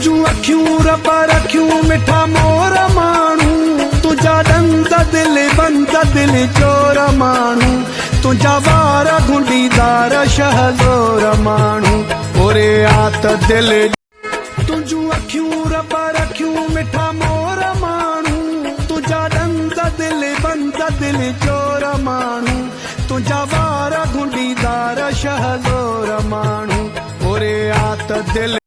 تنهنجون اکيون رب رکيون مٺا مور ماڻهو تنهنجا ڏند دل بند دل چور ماڻهو تنهنجا وار گهنڊيدار شهزور ماڻهو اوري آ ته دل. تنهنجون اکيون رب رکيون مٺا مور ماڻهو تنهنجا ڏند دل بند دل چور ماڻهو تنهنجا وار گهنڊيدار شهزور ماڻهو اوري آ ته دل.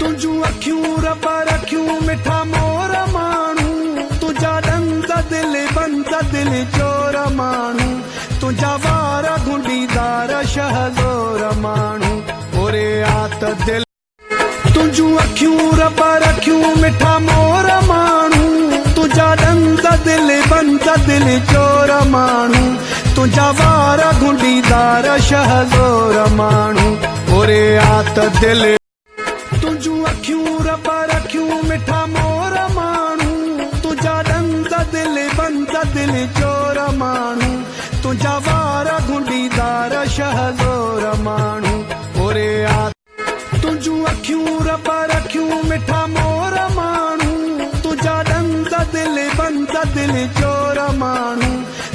تنهنجون اکيون رب رکيون مٺا مور ماڻهو تنهنجا ڏند دل بند دل چور ماڻهو تنهنجا وار گهنڊيدار شهزور ماڻهو اوري آ ته دل. تنهنجون اکيون رب رکيون مٺا مور ماڻهو تنهنجا ڏند دل بند دل چور ماڻهو تنهنجا وار گهنڊيدار شهزور ماڻهو اوري آ ته دل. تنهنجون اکيون رب رکيون مٺا مور ماڻهو تنهنجا ڏند دل بند دل چور ماڻهو تنهنجا وار گهنڊيدار شهزور ماڻهو اوري آ. تنهنجون اکيون رب رکيون مٺا مور ماڻهو تنهنجا ڏند دل بند دل چور ماڻهو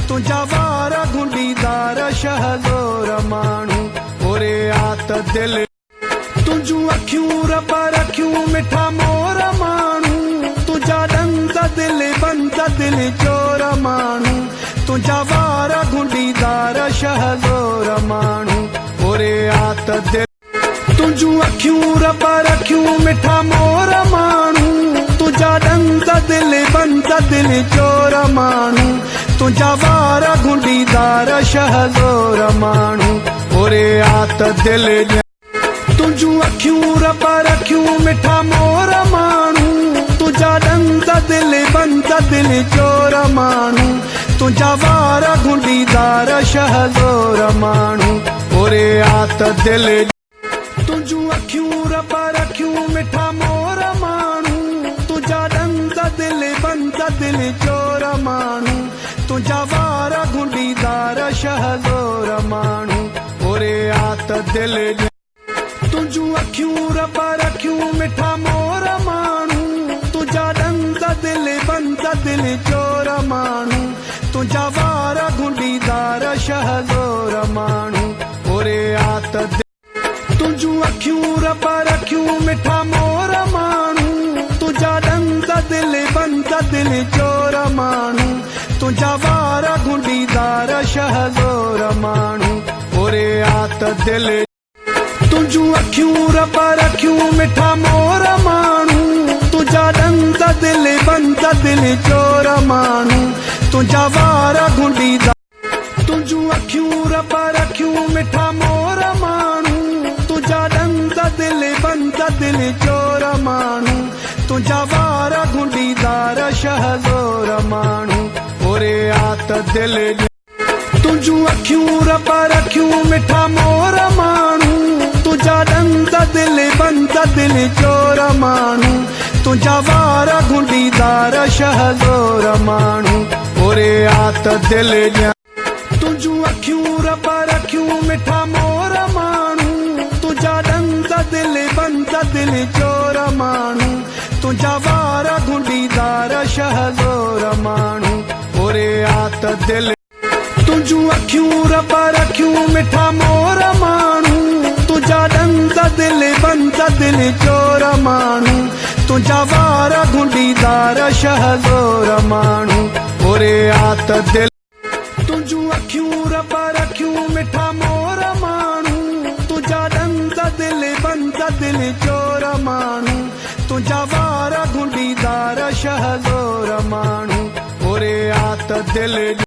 تنهنجا وار گهنڊيدار شهزور ماڻهو اوري آ ته دل. تنهنجون اکيون رب رکيون مٺا مور ماڻهو تنهنجا ڏند دل بند دل چور ماڻهو تنهنجا وار گهنڊيدار شهزور ماڻهو اوري آ ته دل. تنهنجون اکيون رب رکيون مٺا مور ماڻهو تنهنجا ڏند دل بند دل چور ماڻهو تنهنجا وار گهنڊيدار شهزور ماڻهو اوري آ ته دل. تنهنجون اکيون رب رکيون مٺا مور ماڻهو تنهنجا ڏند دل بند دل چور ماڻهو تنهنجا وار گهنڊيدار شهزور ماڻهو اوري آ ته دل. تنهنجون اکيون رب رکيون مٺا مور ماڻهو تنهنجا ڏند دل بند دل چور ماڻهو تنهنجا وار گهنڊيدار شهزور ماڻهو اوري آ ته دل. تنهنجون اکيون رب رکيون مٺا مور ماڻهو تنهنجا ڏند دل بند دل چور ماڻهو تنهنجا وار گهنڊيدار شهزور ماڻهو اوري آ ته دل. تنهنجون اکيون رب رکيون مٺا مور ماڻهو تنهنجا ڏند دل بند دل چور ماڻهو تنهنجا وار گهنڊيدار شهزور ماڻهو اوري آ ته دل. تنهنجون اکيون رب رکيون مٺا مور ماڻهو تنهنجا ڏند دل بند دل چور ماڻهو تنهنجا وار گهنڊيدار. تنهنجون اکيون رب رکيون مٺا مور ماڻهو تنهنجا ڏند دل بند دل چور ماڻهو تنهنجا وار گهنڊيدار شهزور ماڻهو اوري آ ته دل. تنهنجون اکيون رب رکيون مٺا مور ماڻهو تنهنجا ڏند دل بند دل چور ماڻهو تنهنجا وار گهنڊيدار شهزور ماڻهو اوري آ ته دل. تنهنجون اکيون رب رکيون مٺا مور ماڻهو تنهنجا ڏند دل بند دل چور ماڻهو تنهنجا وار گهنڊيدار شهزور ماڻهو اوري آ ته دل. تنهنجون اکيون رب رکيون مٺا مور ماڻهو تنهنجا ڏند دل بند دل چور ماڻهو تنهنجا وار گهنڊيدار شهزور ماڻهو اوري آ ته دل. تنهنجون اکيون رب رکيون مٺا مور ماڻهو تنهنجا ڏند دل بند دل چور ماڻهو تنهنجا وار گهنڊيدار شهزور ماڻهو اوري آ ته دل.